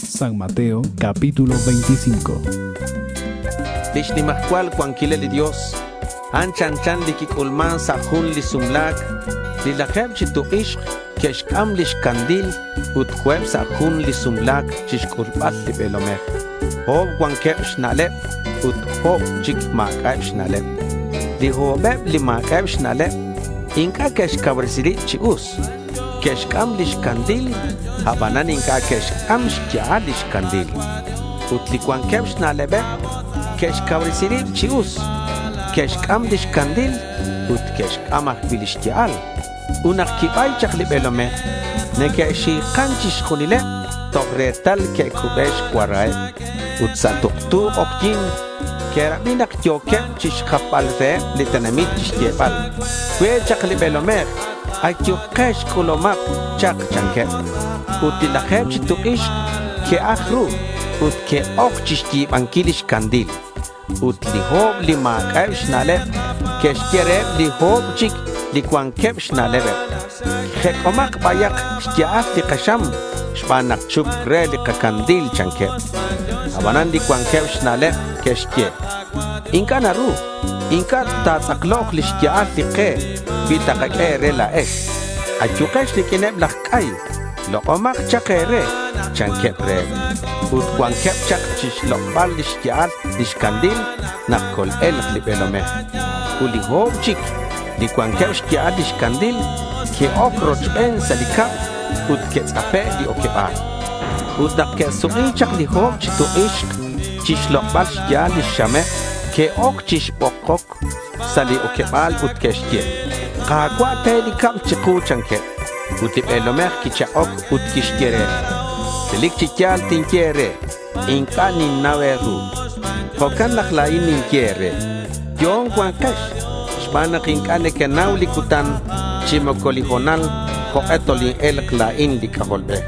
San Mateo capítulo 25. Lix nimajcual cuanquilal li Dios, a'an chanchan li quic'ulman sa' jun li sumla̱c. Li lajeb chi tuk'ixk que'xc'am lix candil ut co̱eb sa' jun li sumla̱c chixc'ulbal li be̱lomej. O̱b cuanqueb xna'leb ut o̱b chic ma̱c'a'eb xna'leb. Li o̱beb li ma̱c'a'eb xna'leb inc'a' que'xcauresi rib chi us. Que'xc'am lix candil, abanan inc'a' que'xc'am xya'al lix candil. Ut li cuanqueb xna'lebeb que'xcauresi rib chi us. Que'xc'am lix candil ut que'xc'am ajcui' lix ya'al. Ut nak quibay chak li be̱lomej, neque'xi̱kan chixjunileb toj retal que'cube xcuaraheb. Ut sa' tuktu k'ojyi̱n que'rabi nak yo̱queb chixjapbal reheb li tenamit chixyebal: —Cue' chak li be̱lomej. Ayukex, c'ulumak chak, chanqueb. Ut li lajeb chi tuk'ix que'aj ru ut que'oc chixyi̱banquil lix candil. Ut li o̱b li ma̱c'a'eb xna'leb que'xye reheb li o̱b chic li cuanqueb xna'lebeb: —Jec'omak bayak xya'al li kaxam xban nak chup re li kacandil, chanqueb. Abanan li cuanqueb xna'leb que'xye: —Inc'a' naru. Inc'a' ta̱tz'aklok li xya'al li ke cui takaq'ue e̱re la̱ex. Ayukex riq'uineb laj c'ay. Lok'omak chak e̱re, chanqueb reheb. Ut cuanqueb chak chixlok'bal lix ya'al lix candil nak col-e̱lk li be̱lomej. Ut li o̱b chic li cuanqueb xya'al lix candil que'oc rochben sa' li cab ut que'tz'ape' li oqueba̱l. Ut nak que'suk'i chak li o̱b chi tuk'ix chixlok'bal xya'al lix xameb, que'oc chi bokoc sa' li oqueba̱l ut que'xye: —Ka̱cua', te li cab chiku, chanqueb. Ut li be̱lomej quichak'oc ut quixye reheb: —Relic chi ya̱l tinye e̱re, inc'a' ninnau e̱ru. Jo'can nak la̱in ninye e̱re, yo'on cua̱nkex xban nak inc'a' nequenau li cutan chi moco li ho̱nal jok'e toline̱lk la̱in li C'ajolbej.